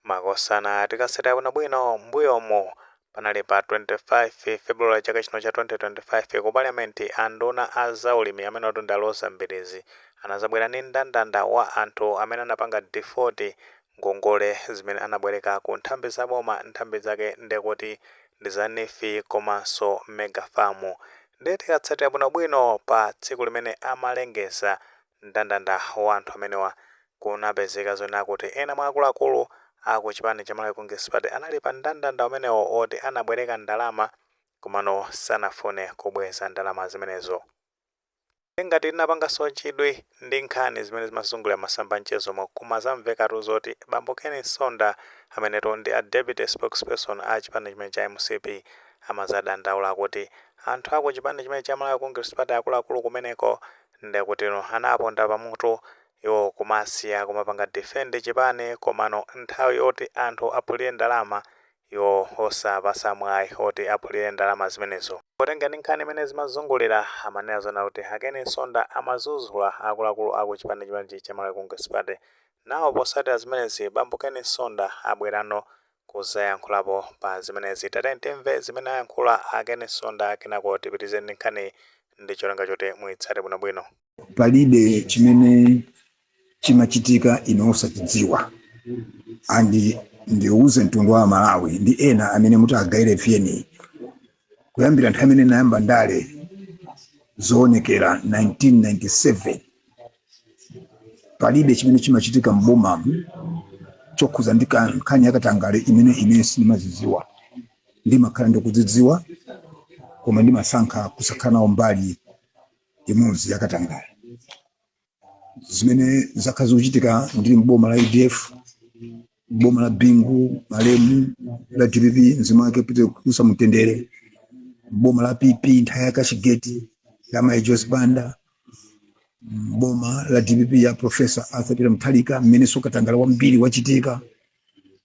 Makosana, tikatsatira bwinobwino m'mbuyomu, panali pa 25 February chaka chino cha 2025, ku parliament anduna a zaulimi amenewatu ndi a Roza Mbilizi anazabwera ndi ndandanda wa anthu amene anapanga default ngongole zimene anabwereka ku nthambi za boma, nthambi zake ndekuti ndi za NEEF komanso Mega Farm. Ndiye tikatsatira bwinobwino, pa tsiku limene amalengeza ndandanda wa anthu amenewa, kunapezeka zonena kuti ena mwa akuluakulu a ku chipani cha Malawi Congress Party anali pa ndandanda umenewo oti anabwereka ndalama komano sanafune kubweza ndalama zimenezo. Ngati tinapanganso chidwi ndi nkhani zimene zimazungulira masamba a mchezomo, kumazamvekatu zoti bambo Ken Msonda, amenetu ndi a deputy spokesperson a chipani chimene cha MCP, amazadandaula kuti anthu aku chipani chimene cha Malawi Congress Party, akuluakulu kumeneko, ndekutino anaponda pamutu iwo kumasiya kumapanga defend chipani, komano nthawi yoti anthu aphulire ndalama iwo osapasa mwayi oti aphulire ndalama zimenezo. Potenga ndi nkhani imene zimazungulira, amanena zona kuti a Ken Msonda amazuzula akuluakulu aku chipani chimenechi cha Malawi Congress Party. Nawo posatira zimenezi, bambo Ken Msonda abwerano kuzayankhulapo pa zimenezi. Tatiyeni timve zimene ayankhula a Ken Msonda, kenako tipitize ndi nkhani ndi cholinga choti muyitsate bwinobwino. Palibe chimene chimachitika ine osachidziwa, and ndiuze mtundu wa Malawi ndi ena amene muti agayire VN, kuyambira nthawi imene nayamba ndale zoonekera 1997, palibe chimene chimachitika m'bomamu chokhuza ndi nkhani yakatangale imene ine sindimazidziwa. Ndimakhala ndikudzidziwa, koma ndimasankha kusakhala nawo mbali imodzi yakatangale. Zimene zakhala zikuchitika ndili mboma la UDF, boma la Bingu malemu, la DPP, mzimu wake upite kuusa mtendere, boma la PP nthawi ya Cashgate ya Mai Joyce Banda, boma la DPP ya Professor Arthur Peter Mutharika, mmenenso katangale wambiri wachitika,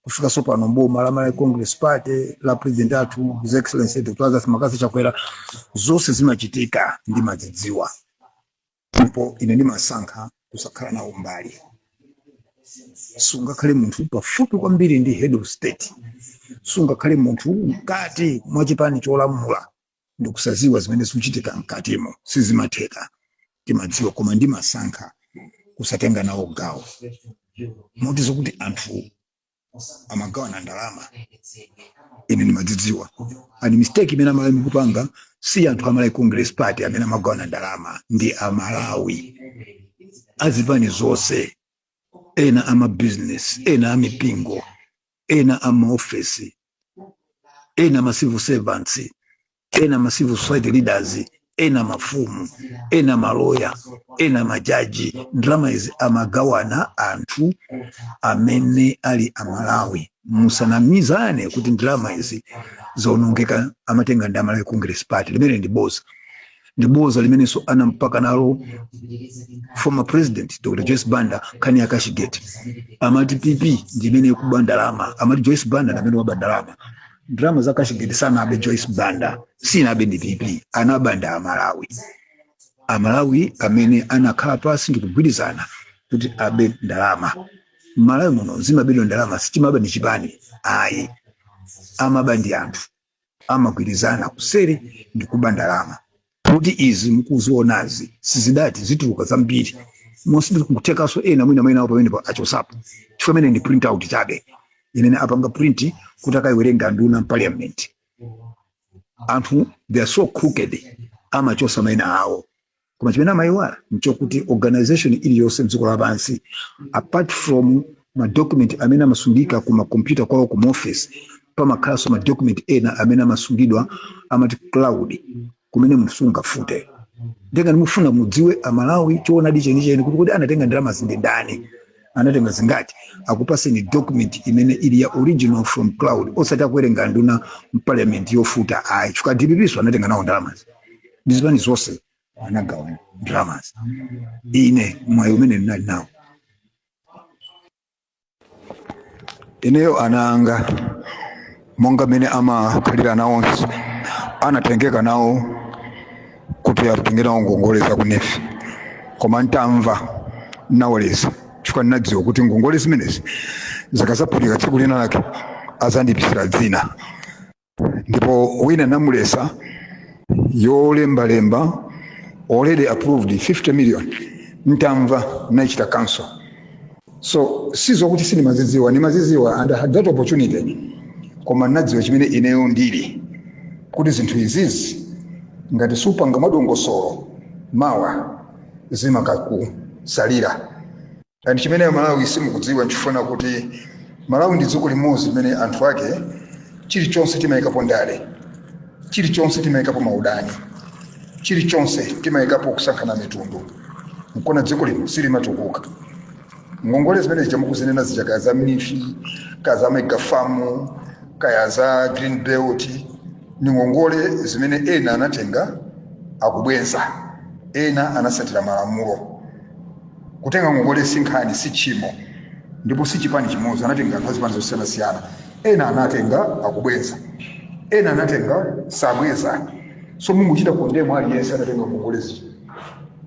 kufika sopano boma la Malawi Congress Party la president athu, His Excellency Dr. Lazarus McCarthy Chakwera. Zonse zimachitika ndimazidziwa, ndipo ine ndimasankha kusakhala nawo mbali. Sungakhale munthu pafupi kwambiri ndi head of state, sungakhale munthu mkati mwa chipani cholamula ndikusaziwa zimene zikuchitika mkatimo, sizimatheka. Timadziwa, koma ndimasankha kusatenga nawo gawo. Moti zokuti anthu amagawana ndalama ine ndimadzidziwa. And mistake imene Amalawi mukupanga, si anthu a Malawi Congress Party amene amagawana ndalama, ndi Amalawi azipani zonse, ena ama business, ena amipingo, ena amaofesi, ena ama civil servants, ena ma civil society leaders, ena mafumu, ena maloya, ena majaji. Ndalama izi amagawana anthu amene ali Amalawi. Musanamizane kuti ndalama izi zaonongeka amatenga ndi Amalawi Congress Party. Limene ndi boza, ndi boza limenenso anampaka nalo former president Dr Joyce Banda. Nkhani ya Cashgate, amati PP ndi imene ikuba ndalama, amati Joyce Banda ndi amene waba ndalama. Ndalama za Cashgate sanabe Joyce Banda, sinabe ndi PP, anaba ndi Amalawi. Amalawi amene anakhala pasi ndi kugwirizana kuti abe ndalama. Malawi muno zimabedwa ndalama, sichimaba ndi chipani ayi, amaba ndi anthu, amagwirizana kuseri ndi kuba ndalama. Kuti izi mukuzionazi sizidati zituluka zambiri mosidi kuthekaso ena mwina mwina awo pamene achosapo, chifukwa imene ndi print out chabe imene apanga print kuti akayiwerenga nduna parliament. Anthu, they are so crooked, amachosa mayina awo. Koma chimene amayiwala nchokuti organization iliyonse mdziko lapansi, apart from ma document amene amasungika ku makompyuta kwawo ku office, pamakhalanso ma document ena amene amasungidwa, amati cloud, kumene munthu sungafute. Ndengati mufuna mudziwe Amalawi choonadi chenicheni kuti kodi anatenga ndalama zindi ndani, anatenga zingati, akupaseni document imene ili ya original from cloud, osati akuwerenga nduna m'parliament yofuta ayi, chifukwa DPP so anatenga nawo ndalamazi, ndi zipani zonse anagawana ndalamazi. Ine mwayi umene ndinali nawo ineyo, ana anga monga mmene amakhalira nawonso anatengeka nawo kuti atenge nawo ngongole za ku NEEF, koma ntamva nawoleza, chifukwa ndinadziwa kuti ngongole zimenezi Zikazaphulika tsiku lina lake azandipisira dzina. Ndipo wina namulesa yolembalemba already approved 50 million, ntamva nachita cancel. So sizokuti sindimazidziwa, ndimazidziwa and I had that opportunity, koma nadziwa chimene ineyo ndili, kuti zinthu izizi ngati supanga mwadongosolo mawa zimakakusalira. And chimene Malawi simukudziwa, nchifuna kuti Malawi ndi dziko limodzi limene anthu ake chilichonse timayikapo ndale, chilichonse timayikapo maudani, chilichonse timayikapo kusankhana mitundu. Nkona dziko lino silimatukuka. Ngongole zimene zija mukuzinena zija, kaya za NEEF, kaya za mega farm, kaya za green belt, ni ngongole zimene ena anatenga akubweza, ena anasatira malamulo. Kutenga ngongole si nkhani, si tchimo, ndipo si chipani chimodzi anatenga, anthu azipani zosiyanasiyana. Ena anatenga akubweza, ena anatenga sabweza. So munguchita condemn aliyense anatenga ngongole zija?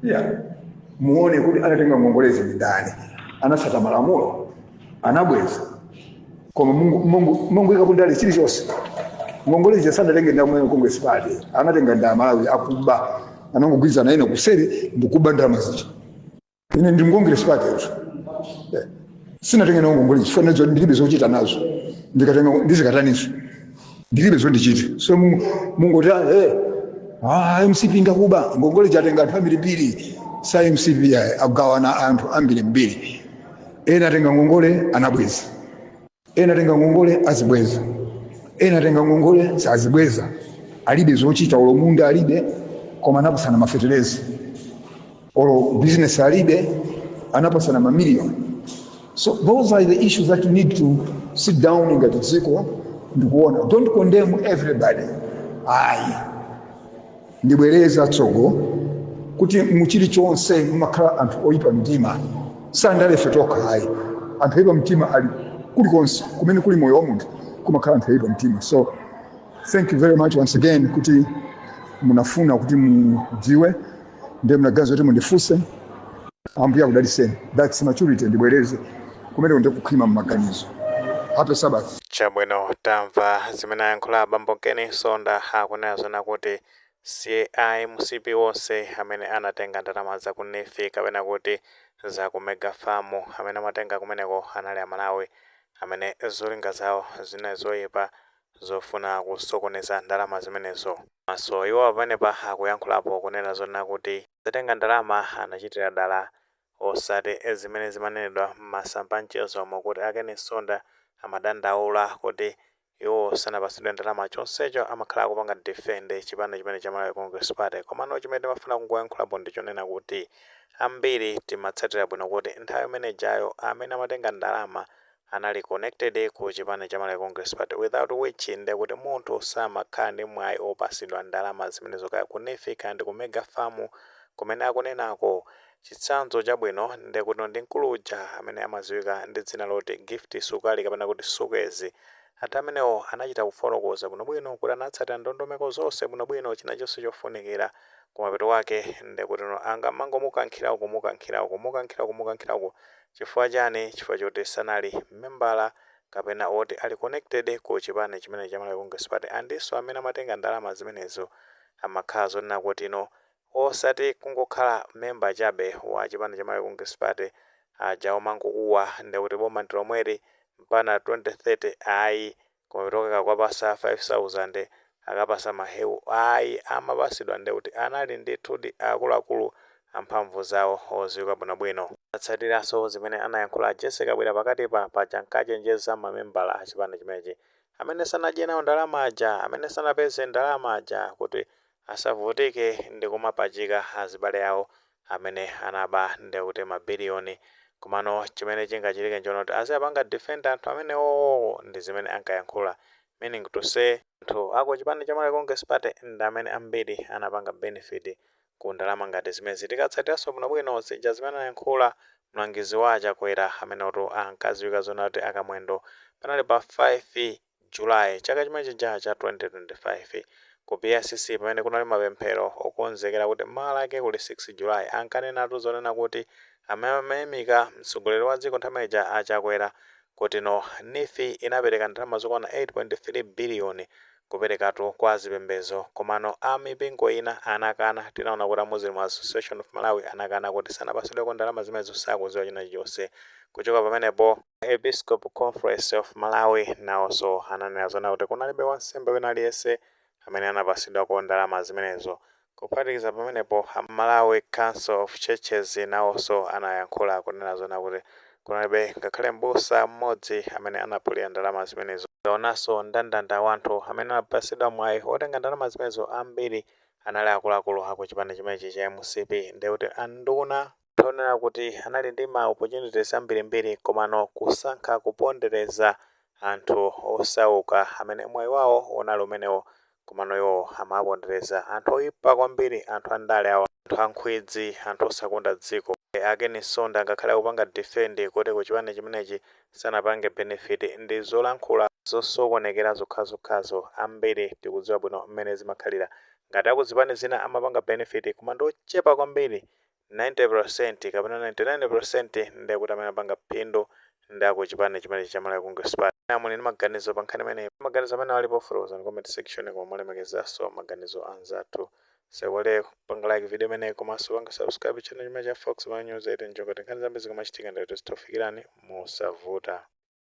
Yeah, muone kuti anatenga ngongolezi ndi ndani, anasata malamulo, anabweza. Koma mungu ikakundali chilichonse. Ngongole zija sanatenge ndi amwe Congress Party, anatenga ndi Amalawi akuba, anangogwirizana ine kuseri ndikuba ndalama zija. Ine ndi Congress Party yetu. Yeah. Sinatenga nawo ngongole chifukwa nazo ndilibe zochita nazo. Ndikatenga ndizikataninso, ndilibe zondichita. So mungoti MCP ngakuba ngongole, jatenga anthu ambirimbiri. Sa MCP ayi, agawana anthu ambirimbiri. Ena atenga ngongole anabweza, ena atenga ngongole azibweza, ena atenga ngongole sazibweza, alibe zochita, olo munda alibe, koma anapasana mafeterezi, olo business alibe, anapasana mamiliyoni. So those are the issues that you need to sit down ngati dziko ndikuona. Don't condemn everybody, ayi. Ndibwereza tsogo kuti muchilichonse mumakhala anthu oyipa mtima. Sandalefe tokha ayi, anthu oyipa mtima ali kulikonse. Kumene kuli moyo wa munthu kumakhala anthu oyipa mtima. So thank you very much once again kuti munafuna kuti mudziwe, ndiye munaganiza kuti mundifunse. Ambuye akudalitseni. That's maturity. Ndibwereze, kumene ndikukhwima mmaganizo. Happy Sabbath. Chabwino, tamva zimene ayankhula bambo Ken Msonda. Akunena zona kuti si a MCP wonse amene anatenga ndalama za ku NEEF kapena kuti za ku mega farm. Amene amatenga kumeneko anali Amalawi amene zolinga zawo zinali zoyipa, zofuna kusokoneza ndalama zimenezo. Maso iwo pamenepa akuyankhulapo kunena zona kuti zatenga ndalama anachitira dala, osati zimene zimanenedwa m'masamba mchezomo kuti a Ken Msonda amadandaula kuti iwo sanapasidwe ndalama, chonsecho amakhala akupanga defend chipani chimene cha Malawi Congress Party. Komano chimene timafuna kungoyankhulapo ndi chonena kuti ambiri timatsatira bwino kuti nthawi imene ijayo amene amatenga ndalama anali connected ku chipani cha Malawi Congress Party, without which ndekuti munthu samakhala ndi mwayi opasidwa ndalama zimenezo, kaya ku NEEF, kaya ndi ku mega farm kumene akunenako. Chitsanzo chabwino ndekuti ndi mkulu uja amene amadziwika ndi dzina loti Gift Sukali kapena kuti Sukezi. Anthu amenewo anachita kufotokoza bwinobwino kuti anatsatira ndondomeko zonse bwinobwino, china chonse chofunikira. Kumapeto wake ndekuti no angamangomukankhira uku, mukankhira uku, mukankhira uku, mukankhira uku. Chifukwa chani? Chifukwa choti sanali membala kapena oti ali connected ku chipani chimene cha Malawi Congress Party. Andinso amene amatenga ndalama zimenezo amakhala zonena kuti no osati kungokhala memba chabe wa chipani cha Malawi Congress Party aja omangokuwa ndekuti boma ndi lomweli mpaka 2030 ayi, kumapeto kwapasa 5000 akapasa mahewu ayi. Amapasidwa ndekuti anali ndithudi akuluakulu amphamvu zawo odziwika bwinobwino. Atsatiranso zimene anayankhula Jessica Bwira pakatipa paja, nkachenjeza mamembala a chipani chimenechi amene sanadye nawo ndalama aja, amene sanapeze ndalama aja, kuti asavutike ndi kumapachika azibale awo amene anaba ndekuti mabiliyoni. Komano chimene chingachitike nchonoti aziyapanga defend anthu amenewo. Ndi zimene ankayankhula, meaning to say anthu ako chipani cha Malawi Congress Party ndi amene ambiri anapanga benefit ku ndalama ngati zimenezi. Tikatsatiranso bwinobwino zija zimene anayankhula mlangizi wa Achakwera amenewotu ankadziwika zona kuti Akamwendo, panali pa 5 July chaka chimene chija cha 2025 ku BICC, pamene kunali mapemphero okonzekera kuti mawa lake kuli 6 July, ankanenatu zonena kuti amayamika mtsogoleri wa dziko nthawi ija Achakwera. Kuti no NEEF inapereka ndalama zokwana 8.3 biliyoni kuperekatu kwa zipembedzo, komano a mipingo ina anakana. Tinaona kuti a Muslim Association of Malawi anakana kuti sanapasidweko ndalama zimenezo, sakudziwa china chilichonse. Kuchoka pamenepo, Episcopal Conference of Malawi nawonso ananena zona kuti kunalibe wansembe wina aliyense amene anapasidwako ndalama zimenezo. Kuphatikiza pamenepo, Malawi Council of Churches nawonso anayankhula kunena zona kuti kunalibe ngakhale m'busa mmodzi amene anaphulira ndalama zimenezo. Taonanso mndandanda wa anthu amene anapasidwa mwayi otenga ndalama zimenezo, ambiri anali akuluakulu aku chipani chimenechi cha MCP. Ndekuti anduna tionera kuti anali ndi ma opportunities ambirimbiri, komano kusankha kupondereza anthu osauka amene mwayi wawo unali umenewo, komano iwo amapondereza. Anthu oyipa kwambiri, anthu andale awa, anthu ankhwidzi, anthu osakonda dziko. A Ken Msonda ngakhale akupanga defend kuti ku chipani chimenechi sanapange benefit, ndi zolankhula zosokonekera zokhazokhazo. Ambiri tikudziwa bwino mmene zimakhalira. Ngati akuzipani zina amapanga benefit, koma ndi ochepa kwambiri. 90% kapena 99% ndiye kuti amene apanga phindu ndi akuchipani chimenechi cha Malawi Congress Party. Muli ndi maganizo pa nkhani imeneyi? Maganizo amene alipo, fotokozani comment section, koma mulemekezanso maganizo anzathu. Sewole kupanga like video imeneyi komanso panga subscribe channel chimene cha Fox Malawi News 8 njoka. Nkhani zambiri zikamachitika, ndikuti zitofikirani mosavuta.